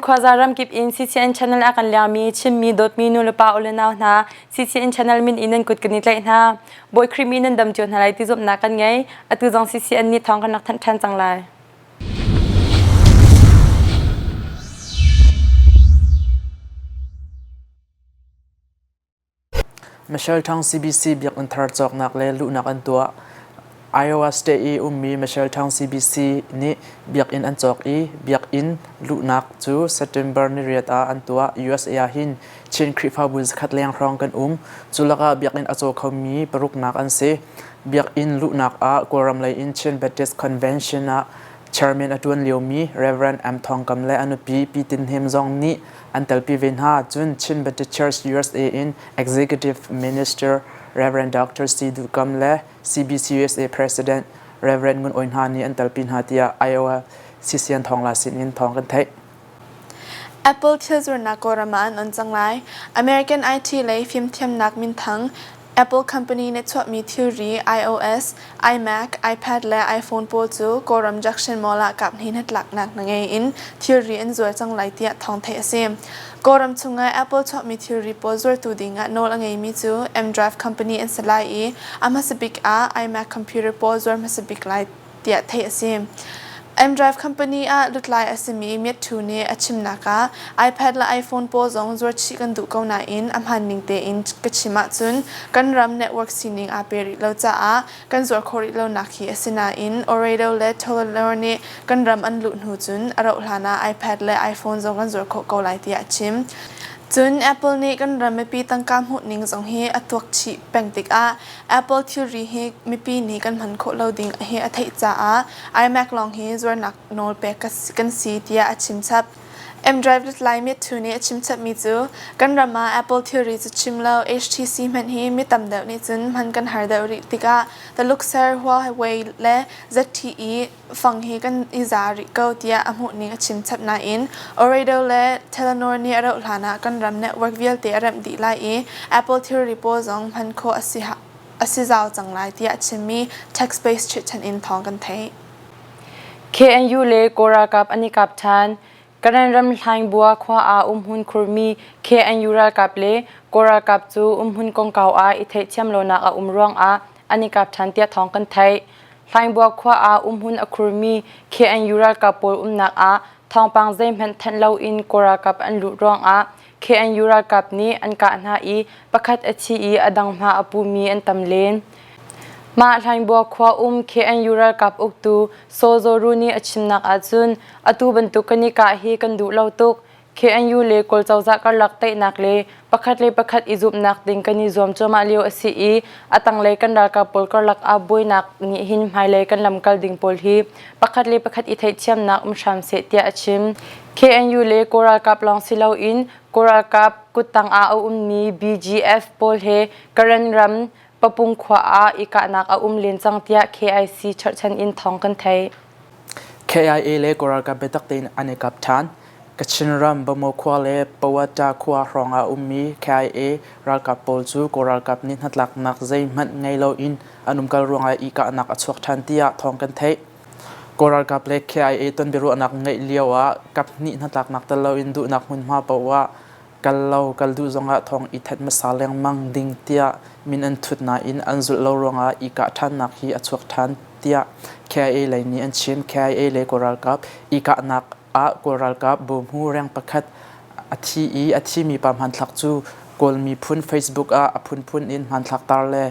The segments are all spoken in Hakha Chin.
Khuaza ramkip in CCN channel a kan liangmi Chinmi dawtmi nulepa u le nau hna CCN channel min in nan kut kan i tlaih hna. Bawi Khrih mi nan dam cio hna lai ti zumhnak kan ngei. Atu zong CCN nih thawng kan rak thanh ṭhan cang lai. Michelle Thang CBC biakinn thar cawknak le luhnak an tuah. Iowa State i ummi Michelle Thang CBC nih biakinn an cawk i biakinn luhnak cu September niriat ah an tuah. USA ah hin Chin Khrihfabu zakhat leng hrawng kan um. Cu lakah biakinn a caw khomi paruknak an si. Biakinn luhnak ah Kawlram lei in Chin Baptist Convention ah chairman a ṭuan liomi Reverend M. Thawng Kam le a nupi Pi Tin Hnem zong nih an telpi ve hna. Cun Chin Baptist Church USA in Executive Minister Reverend Dr. C. Duh Kam le CBCUSA President Reverend Ngun Awi hna nih an telpi hna tiah Iowa CCN thawngla sinin thawng kan theih. Apple thil zuarnak Kawlram ah an on cang lai. American IT lei fimthiamnak minthang Apple company nih chuahmi thilri iOS, iMac, iPad le iPhone pawl cu Kawlram Junction Mall ah kaphnih hnatlaknak na ngei in thilri an zuar cang lai tiah thawng theih a si. Kawlram chungah Apple chuahmi thilri pawl zuartu dingah nawl a ngeimi cu M-Drive company an si lai i a hmasa bik ah iMac computer pawl zuar hmasa bik lai tiah theih a si. M-Drive company ah lutlai a simi Myat Thu nih a chimnak ah iPad le iPhone pawl zong zuar chih kan duh ko nain a hmaan ning tein ka chim ahcun kan ram network sining aa pe rih lo caah kan zuar khawh rih lonak hi a si nain Oredo le Telenor nih kan ram an luh hnu cun a rauh hlan ah iPad le iPhone zong kan zuar khawh ko lai tiah a chim. Cun Apple nih kan ram mipi tangka hmuh ning zong hi a tuak chih peng tikah Apple thilri hi mipi nih kan hman khawh lo ding hi a theih caah iMac lawng hi zuarnak nawl pek kan si tiah a chim chap. M-Drive lutlai Myat nih a chim chapmi cu kan ram ah Apple thilri cu chim lo HTC hmanh hi mi tam deuh nih cun hman kan har deuh rih tikah Taluk ser Huawei le ZTE fang hi kan i za rih ko tiah a hmuhning a chim chap nain Oredo le Telenor nih a rauh hlan ah kan ram network vialte a remh dih lai i Apple thilri pawl zong hman khawh a si zau cang lai tiah a chimmi text-based chirhchan in thawng kan theih. KNU le Kawl ralkap an i kap ṭhan. Karen ram Hlaingbua khua ah umhmun khurmi KNU ralkap le Kawl ralkap cu umhmun kongkau ah i theihthiam lonak a um ruangah an i kap ṭhan tiah thawng kan theih. Hlaingbua khua ah umhmun a khurmi KNU ralkap pawl umnak ah thawngpang zeihmanh thanh loin Kawl ralkap an luh ruangah KNU ralkap nih an kah hna i pakhat a thi i a dang hma a pumi an tam len. Mah Hlaingbua khua um KNU ralkap uktu Saw Zaw Ru nih a chimnak ahcun atu bantuk kan i kah hi kan duh lo tuk. KNU le Kawl cozah karlak teinak le pakhat le pakhat i zumhnak ding kan i zuam cuahmah lio a si i a tanglei kan ralkap pawl karlak ah buainak nih hin hmailei kan lamkal ding pawl hi pakhat le pakhat i theihthiamnak um hram seh tiah a chim. KNU le Kawl ralkap lawng si loin Kawl ralkap kuttang ah a ummi BGF pawl he Karen ram Papung khua ah i kahnak a um len cang tiah KIC cherhchan in thawng kan theih. KIA le Kawl ralkap biatak tein an i kap ṭhan. Kachin ram Bamo khua le Pawata khua hrawng ah a ummi KIA ralkap pawl cu Kawl ralkap nih hnatlaknak zeihmanh ngei loin an umkal ruangah i kahnak a chuak ṭhan tiah thawng kan theih. Kawl ralkap le KIA ton biaruahnak ngeih lio ah kaphnih hnatlaknak tel loin duhnak hmunhma paoh ah kal lo kal duh zongah thawng i thanh hmasa lengmang ding tiah min an thut nain an zulh lo ruangah i kah ṭhannak hi a chuak ṭhan tiah KIA lei nih an chim. KIA le Kawl ralkap i kahnak ah Kawl ralkap bawmhu reng pakhat a thi i a thimi pa hmanthlak cu Kawl miphun Facebook ah a phunphun in hmanthlak tar le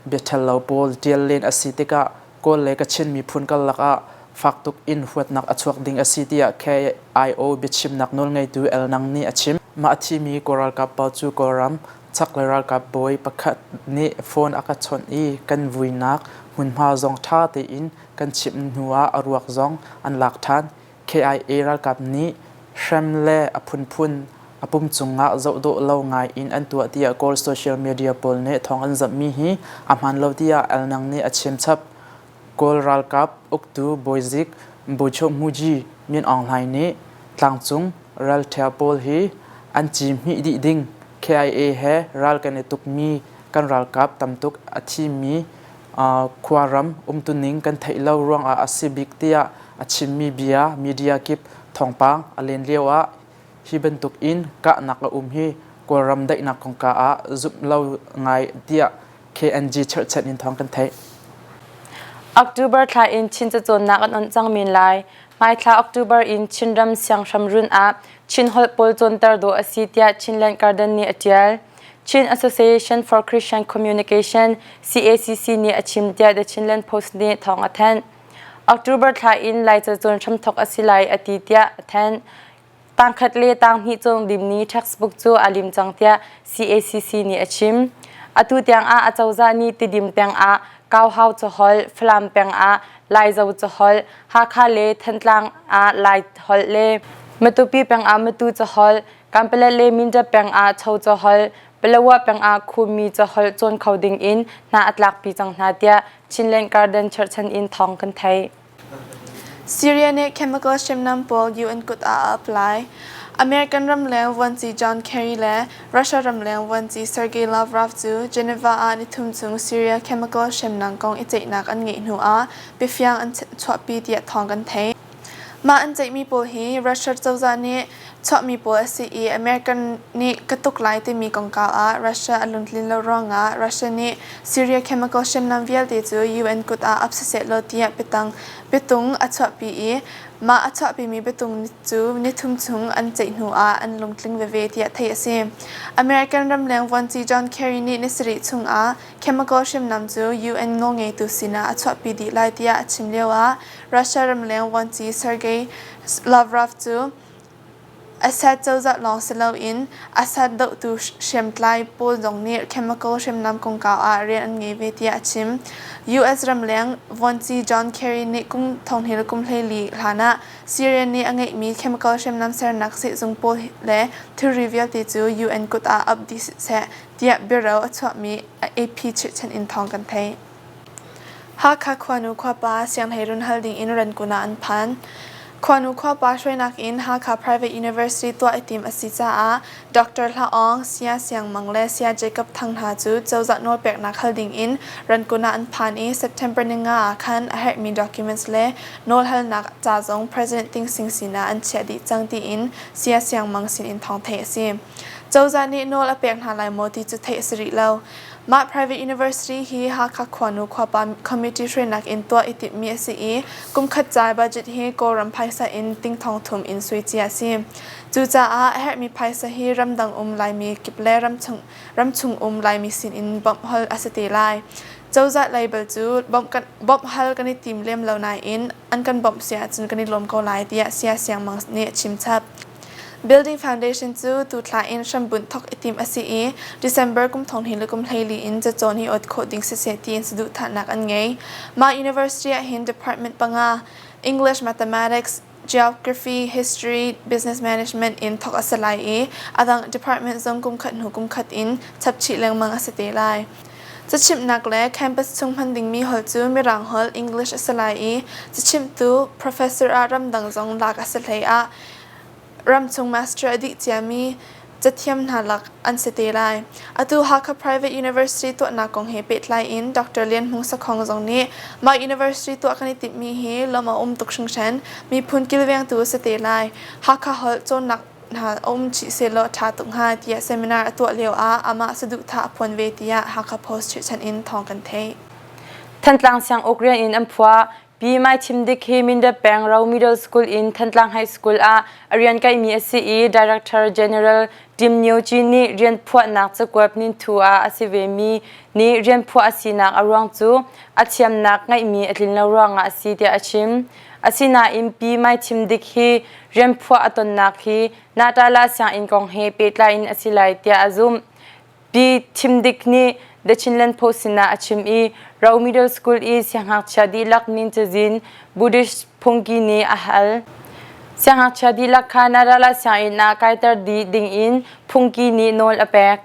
biaṭhal lo pawl ṭial len a si tikah Kawl le Kachin miphun karlak ah fak tuk in huatnak a chuak ding a si tiah KIO biachimnak nawlngeitu El Nang nih a chim. Mah a thimi Kawl ralkap pa cu Kawlram chaklei ralkap bawi pakhat nih phone a ka chawnh i kan vuinak hmunhma zong ṭha tein kan chimh hnu ah a ruak zong an lak ṭhan. KIA ralkap nih hrem le a phunphun a pum cungah zohdawh lo ngai in an tuah tiah Kawl social media pawl nih thawng an zamhmi hi a hmaan lo tiah El Nang nih a chim chap. Kawl ralkap uktu bawizik Bochohmuji Min Aung Hlaing nih tlangcung ralṭhia pawl hi an ci hmih dih ding KIA he ral kan i tukmi kan ralkap tamtuk a thimi khuaram umtuning kan theih lo ruangah a si bik tiah a chimmi bia media kip thawngpang a len lio ah Hi bantuk in kahnak a um hi Kawlram daihnak kongka ah zumh lo ngai tiah KNG cherhchan in thawng kan theih. October thla in Chin cacawnnak an onh cang men lai. Hmaithla October in Chinram sianghramrun ah Chin holh pawl cawnter dawh a si tiah Chinland Garden nih a ṭial. Chin Association for Christian Communication CACC nih a chim tiah The Chinland Post nih thawng a thanh. October thla in Laica cawn hramthawk a si lai a ti tiah a thanh. Tangkhat le tanghnih cawng dimni textbook cu a lim cang tiah CACC nih a chim. Atu tiang ah acozah nih Tidim peng ah Kauhau caholh, Falam peng ah Laizo caholh, Hakha le Thantlang ah Lai holh le Matupi peng ah Matu caholh, Kanpalet le Mindat peng ah Cho caholh, Palawa peng ah Khumi caholh cawn kho ding in hna a tlakpi cang hna tiah Chinland Garden cherhchan in thawng kan theih. Syria nih chemical hriamnam pawl UN kut ah a apply. American ramleng vuanci John Kerry le Russia ramleng vuanci Sergei Lavrov cu Geneva ah nithum chung Syria chemical hriamnam kong i ceihnak an ngeih hnu ah biafiang an chuahpi tiah thawng kan theih. Mah an ceihmi pawl hi Russia cozah nih chuahmi pawl a si i American nih ka tuk lai timi kongkau ah Russia a lungtlin lo ruangah Russia nih Syria chemical hriamnam vialte cu UN kut ah ap siseh law tiah biatang biatung a chuahpi i mah a chuahpimi biatung cu nithum chung an ceih hnu ah an lungtling veve tiah theih a si. American ramleng vuanci John Kerry nih ni sarih chungah chemical hriamnam cu UN nawlngeitu sinah a chuahpi dih lai tiah a chim lioah Russia ramleng vuanci Sergei Lavrov cu Assad cozah lawng si loin Assad dohtu hriamtlai pawl zong nih chemical hriamnam kongkau ah rian an ngei ve tiah a chim. US ramleng vuanci John Kerry nih kum thonghnih le kum 14 hlan ah Syria nih a ngeihmi chemical hriamnam sernak sehzung pawl le thilri vialte cu UN kut ah ap dih seh tiah biaro a chuahmi AP chirhchan in thawng kan theih. Hakha khuanu khuapa sianghleirun hal ding in Rangoon ah an phan. Khuanu khuapa hruainak in Hakha Private University tuah i tim a si caah Dr. Hla Aung, Saya Siang Mang le Saya Jacob Thang hna cu cozah nawlpeknak hal ding in Rangoon ah an phan i September ninga ah khan a herhmi documents le nawlhalnak ca zong President Ting Sing sinah an chiah dih cang tiin Saya Siang Mang sinin thawng theih a si. Cozah nih nawl a pek hna lai maw ti cu theih a si rih lo. Mah private university hi Hakha khuanu khuapa committee hruainak in tuah i timhmi a si i kumkhat ca budget hi Kawlram phaisa in ting thong thum in sui cia a si. Cucaah a herhmi phaisa hi ramdang um Laimi kip le ramchung, ramchung um Laimi sin in bawmh hal a si te lai. Cozah lei bal cu bawmh hal kan i tim lem lo nain an kan bawmh si ahcun kan i lawm ko lai tiah Saya Siang Mang nih a chim chap. Building Foundation cu tuthla in hrambunh thawk i timh a si i December kum 20 le kum 14 in cacawn hi awt khawh ding siseh tiin saduhthahnak an ngei. Mah university ah hin department panga English, Mathematics, Geography, History, Business Management in thawk a si lai i a dang department zong kum khat hnu kum khat in chap chih lengmang a si te lai. Cachimhnak le campus chung hman dingmi holh cu Mirang holh English a si lai i cachimhtu professor ah ramdang zong lak a si hlei ah ramchung master a dih ciami cathiam hna lak an si te lai. Atu Hakha Private University tuahnak kong he pehtlai in Dr. Lian Hmung Sakhong zong nih mah university tuah kan i timhmi hi lawm a um tuk hringhran. Miphun kilvengtu a si te lai. Hakha holh cawnnak hna a um chih sehlaw a ṭha tuk hnga tiah seminar a tuah lio ah amah saduhthah a phuan ve tiah Hakha Post chirhchan in thawng kan theih. Thantlang sianguk rian in an phuah. Pi Mai Chim Dik hi Mindat peng Ro Middle School in Thantlang High School ah a rian kaimi a si i Director General Tim Nyo Chi nih rian phuahnak cakuat minthu ah a si vemi nih rian phuah a sinak a ruang cu a thiamnak ngeihmi a tlin lo ruangah a si tiah a chim. Asinain Pi Mai Chim Dik hi rian phuah a tonnak hi Natala sianginn kong he pehtlai in a si lai tiah a zumh. Pi Thim Dik nih The Chinland Post sinah a chim i Ro Middle School i siangngakchia dihlak min cazin Buddhist phungki nih a hal. Siangngakchia dihlak kha Narala sianginn ah kaiter dih dingin phungki nih nawl a pek.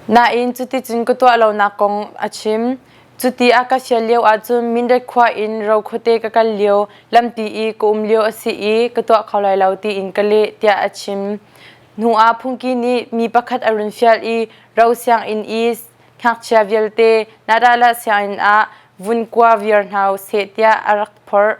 Nain cuticun ka tuah lonak kong a chim. Cuti a ka fial lio ahcun Mindat khua in Ro khuate ka kal lio lampi i ka um lio a si i ka tuah kho lai lo tiin ka leh tiah a chim. Hnu ah phungki nih mi pakhat a run fial i ro sianginn i ngakchia vialte Nadala sianginn ah vun kua viar hna seh tiah a rak phorh.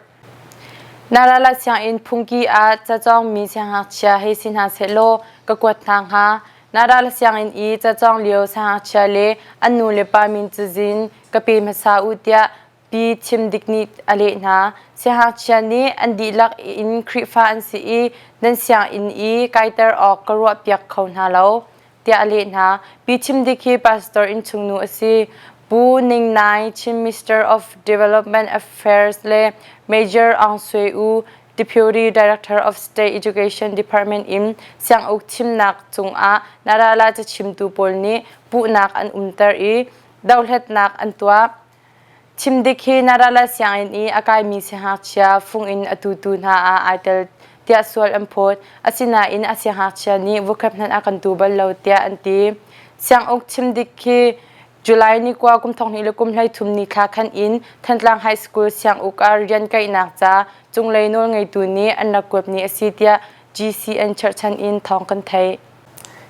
Narala sianginn phungki ah cacawngmi siangngakchia hei si hna sehlaw ka kuat hna hnga. Narala sianginn i cacawng lio siangngakchia le an nu le pa min cazin ka pe hmasa u tiah Pi Thim Dik nih a leh hna. Siangngakchia nih an dihlak in Khrihfa an si i nan sianginn i kaiter awk ka ruahpiak kho hna lo tiah a leh hna. Pi Thim Dik hi pastor innchungnu a si. Pu Ning Nai, Chin Minister of Development Affairs le Major Aung Swe U, Deputy Director of State Education Department in sianguk thimnak cungah Narala cachimtu pawl nih puhnak an umter i dohletnak an tuah. Chimdik hi Narala sianginn i a kaimi siangngakchia fung in a tutu hna ah ai tel tiah sual an phawt. Asinain a siangngakchia nih vukhep hmanh a kan tu bal lo tiah an ti. Sianguk chimdik hi July ni kua kum thonghnih le kum 13 ni thla khan in Thantlang High School sianguk ah rian kaihnak ca cunglei nawlngeitu nih an rak kuat ni a si tiah GCN cherhchan in thawng kan theih.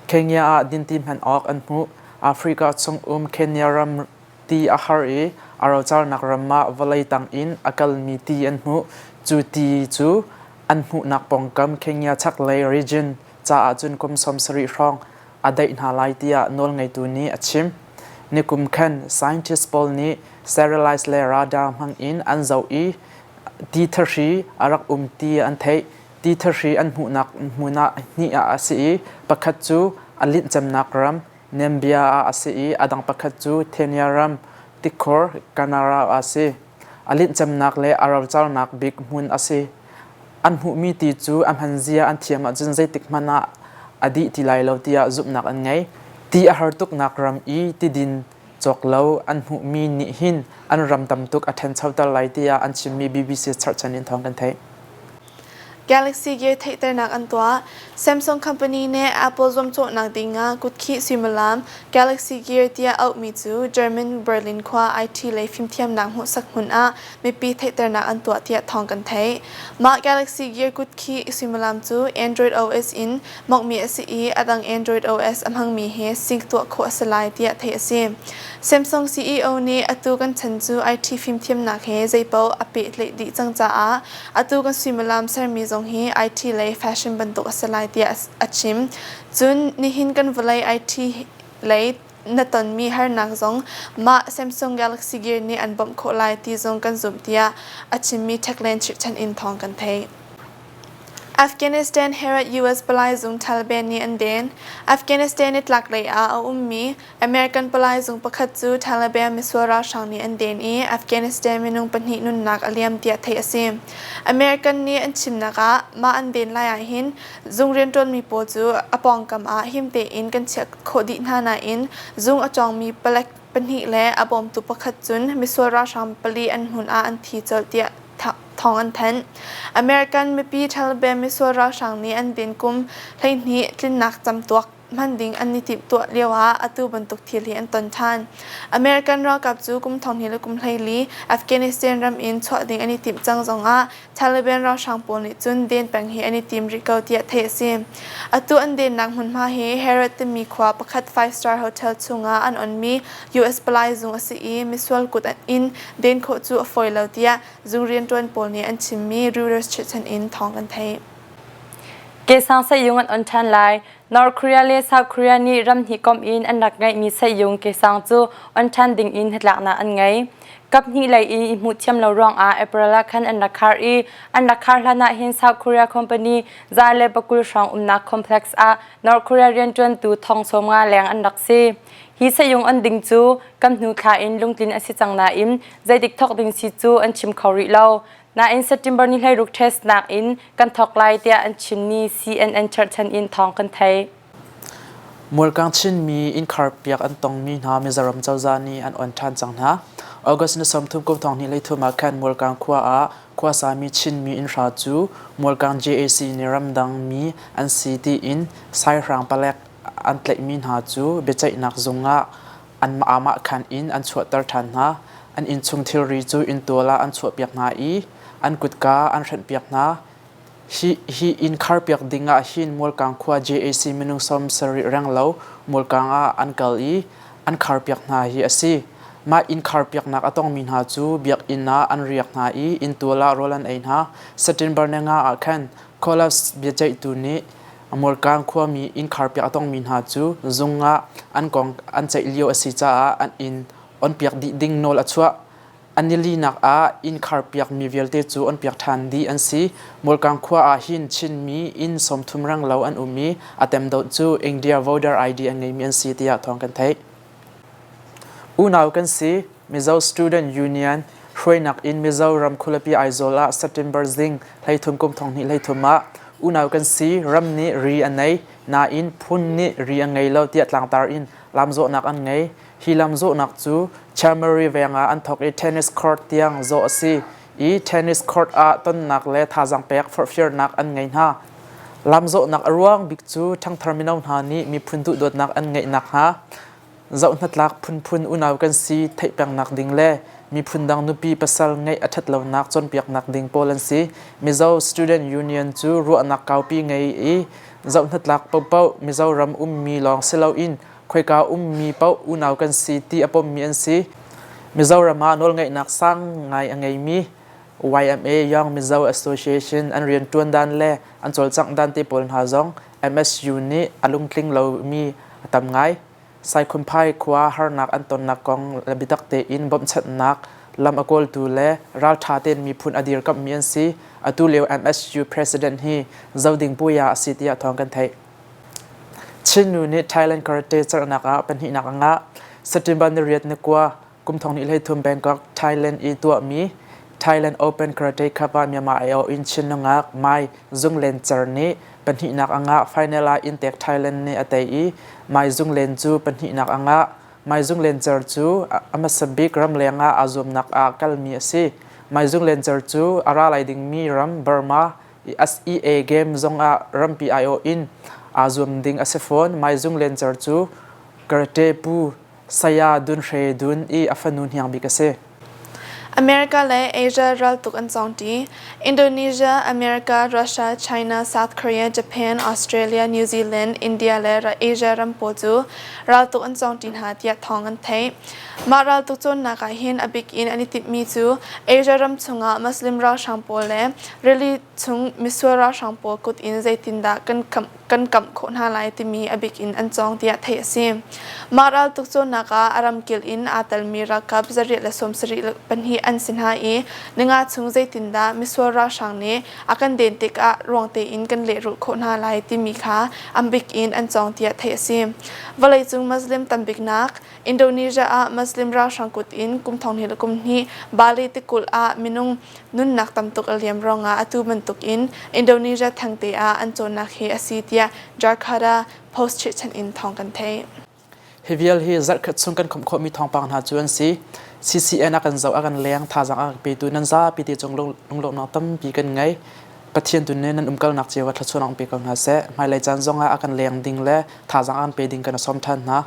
Kenya ah dinti hman awk an hmuh. Africa chung um Kenya ram ti a har i a rocarnak ram ah vawlei tang in a kalmi ti an hmuh. Cu ti cu an hmuhnak pawngkam Kenya chaklei region caah cun kum 70 hrawng a daih hna lai tiah nawlngeitu nih a chim. Nikum khan scientist pawl nih sterilized le radar hmang in an zoh i ti thahri a rak um ti an theih. Ti thahri an hmuhnak hmun ah hnih ah a si i pakhat cu a linh cemnak ram Nambia ah a si i a dang pakhat cu Kenya ram tikhor Kanara ah a si. A linh cemnak le a rocarnak bik hmun a si. An hmuhmi ti cu a hmanzia an thiam ahcun zeitik hmanh ah a dih ti lai lo tiah zumhnak an ngei. Ti a har tuknak ram i tidin cawk lo an hmuhmi nih hin an ram tam tuk a ṭhanchoter lai tiah an chimmi BBC cherhchan in thawng kan theih. Galaxy Gear theihternak an tuah. Samsung company nih Apple zuamcawhnak dingah kutkhih suimilam Galaxy Gear tiah auhmi cu German Berlin khua IT lei fimthiamnak hmuhsak hmun ah mipi theihternak an tuah tiah thawng kan theih. Mah Galaxy Gear kutkhih suimilam cu Android OS in mawngmi a si i a dang Android OS a hmangmi he sync tuah khawh a si lai tiah theih a si. Samsung CEO nih atu kan chan cu IT fimthiamnak he zeipaoh a pehtlaih dih cang caah Atu kan suimilam sermi zong hi IT lei fashion bantuk a si lai tiah a chim. Cun nihin kan vawlei IT lei na tonmi harnak zong mah Samsung Galaxy Gear nih an bawmh khawh lai ti zong kan zumh tiah a chimmi Techland chirhchan in thawng kan theih. Afghanistan Herat US palai zung Taliban nih an den. Afghanistan nitlaklei ah a ummi American palai zung pakhat cu Taliban misual ralhrang nih an den i Afghanistan minung pahnih nunnak a liam tiah theih a si. American nih an chimnak ah mah an den lai ahhin zung rianṭuanmi pawl cu a pawngkam ah him tein kan chiah khawh dih hna nain zung a cawngmi palek pahnih le a bawmtu pakhat cun misual ralhrang pali an hmun ah an thi colh tiah thawng an thanh. American mipi Taliban misual ralhrang nih an den kum 12 tlinnak camtuak hman ding an i timhtuah lioah atu bantuk thil hi an ton ṭhan. American ralkap cu kum 2000 le kum 14 Afghanistan ram in chuah ding an i timh cang zongah Taliban ralhrang pawl nih cun den peng hi an i tim rih ko tiah theih a si. Atu an dennak hmunhma hi Herat timi khua pakhat five star hotel chungah an onmi US palai zung a si i misual kut in den khawh cu a fawi lo tiah zung rianṭuan pawl nih an chimmi Reuters chirhchan in thawng kan theih. Kesang sehung an on ṭhan lai. North Korea le South Korea nih ram hnih komh in an rak ngeihmi sehung kesang cu on ṭhan ding in hnatlaknak an ngei. Kaphnih lei in i hmuh thiam lo ruangah April ah khan an rak khar i an rak khar hlan ah hin South Korea company 120 hrawng umnak complex ah North Korea rianṭuantu thong 50 leng an rak si. Hi sehung on ding cu kam hnu thla in lungtlin a si cang nain zeitik thawk ding si cu an chim kho rih lo. Nain September ni 16 test nakin kan thawk lai tiah an chimmi CNN cherhchan in thawng kan theih. Mualkang Chinmi innkhar piak an tongmi hna Mizoram cozah nih an on ṭhan cang hna. August ni 30 kum 2023 ah khan Mualkang khua ah khuasami Chinmi innhra cu Mualkang JAC nih ramdang mi an si tiin Saihrang palek an tlaihmi hna cu biaceihnak zung ah an aamahkhan in an chuahter ṭhan hna. An innchung thilri cu inntual ah an chuahpiak hna i an kutka an hrenhpiak hna. Hi, hi inn kharpiak ding ah hin Mualkang khua JAC minung 70 renglo Mualkang ah an kal i an kharpiak hna hi a si. Mah inn kharpiaknak a tongmi hna cu biakinn ah an riak hna i inntual ah rawl an ei hna. September ni nga ah khan Collapse biaceihtu nih Mualkang khuami inn kharpiak a tongmi hna cu zung ah an kong an ceih lio a si caah an inn onpiak dih ding nawl a chuah. An nilinak ah inn kharpiakmi vialte cu onpiak ṭhan dih an si. Mualkang khua ah hin Chinmi inn 30 renglo an um i a tem deuh cu India voter ID a ngeimi an si tiah thawng kan theih. Unau kan si. Mizo Student Union hruainak in Mizoram khualipi Aizawl ah September zing 13 kum 2023 ah unau kan si ram nih ri a nei nain phun nih ri a ngei lo tiah tlangtar in lamzawhnak an ngei. Hi lamzawhnak cu Chermary veng ah an thawk i tennis court tiang zawh a si i tennis court ah tonnak le thazaang pek forhfialnak an ngei hna. Lamzawhnak a ruang bik cu ṭhangthar mino hna nih miphun duhdawtnak an ngeih nakhnga zohhnatlak phunphun unau kan si theih pengnak ding le miphun dang nupi pasal ngeih a ṭhat lonak cawnpiaknak ding pawl an si. Mizo Student Union cu ruahnak kaupi ngei i zohhnatlak paohpaoh Mizoram ummi lawng si loin khoika ummi paoh unau kan si ti a pommi an si. Mizoram ah nawlngeihnak sang ngai a ngeimi YMA Young Mizo Association an rianṭuan dan le an cawlcangh dan te pawl hna zong MSU nih a lungtling lomi a tam ngai. Saikhumphai khua harnak an tonnak kong le biatak tein bawmhchanhnak lam a kawltu le ralṭha tein miphun a dirkamhmi an si. Atu lio MSU president hi Zoding Puya a si tiah thawng kan theih. Chin nu nih Thailand karate cerhnak ah pahnihnak a ngah. September ni riat ni kua kum 2023 Bangkok, Thailand i tuahmi Thailand Open Karate Cup ah Myanmar aiawh in Chin nungak Mai Zung Len Cer nih pahnihnak a ngah. Final ah inntek Thailand nih a tei i Mai Zung Len cu pahnihnak a ngah. Mai Zung Len Cer cu a hmasa bik ramleng ah aa zuamnak ah kalmi a si. Mai Zung Len Cer cu a ra lai dingmi ram Burma i SEA Game zong ah rampi aiawh in aa zuam ding a si fawn. Mai Zung Len Cer cu karate pu Saya Dun Hre Dun i a fanu hniang bik a si. America le Asia raltuk an cawngṭi. Indonesia, America, Russia, China, South Korea, Japan, Australia, New Zealand, India le Asia ram pawl cu raltuk an cawngṭi hna tiah thawng an theih. Mah raltuk cawnnak ah hin a bik in an i timhmi cu Asia ram chungah Muslim ralhrang pawl le rili chung misual ralhrang pawl kut in zeitindah kan kan kamh khawh hna lai timi a bik in an cawng tiah theih a si. Mah raltuk cawnnak ah a ramkil in aa telmi ralkap 174 an si hna i ninga chung zeitindah misual ralhrang nih a kan den tikah ruang tein kan lehrulh khawh hna lai timi kha an bik in an cawng tiah theih a si. Vawleicung Muslim tambiknak Indonesia ah Muslim ralhrang kut in kum thong hnih le kum hnih Bali tikulh ah minung nunnak tamtuk a liam ruangah atu bantukin Indonesia thengte ah an cawnnak hi a si tiah Jakarta Post chirhchan in thawng kan theih. Hi vial hi zarhkhat chung kan khomh khawhmi thawngpang hna cu an si. CCN a kan zoh a kan leng thazaang a kan petu nan zapi te cung lunglawmhnak tampi kan ngei. Pathian tu nih nan umkalnak cio ah thluachuah pe ko hna seh. Hmailei caan zongah a kan leng ding le thazaang a kan pe ding kan i sawm ṭhan hna.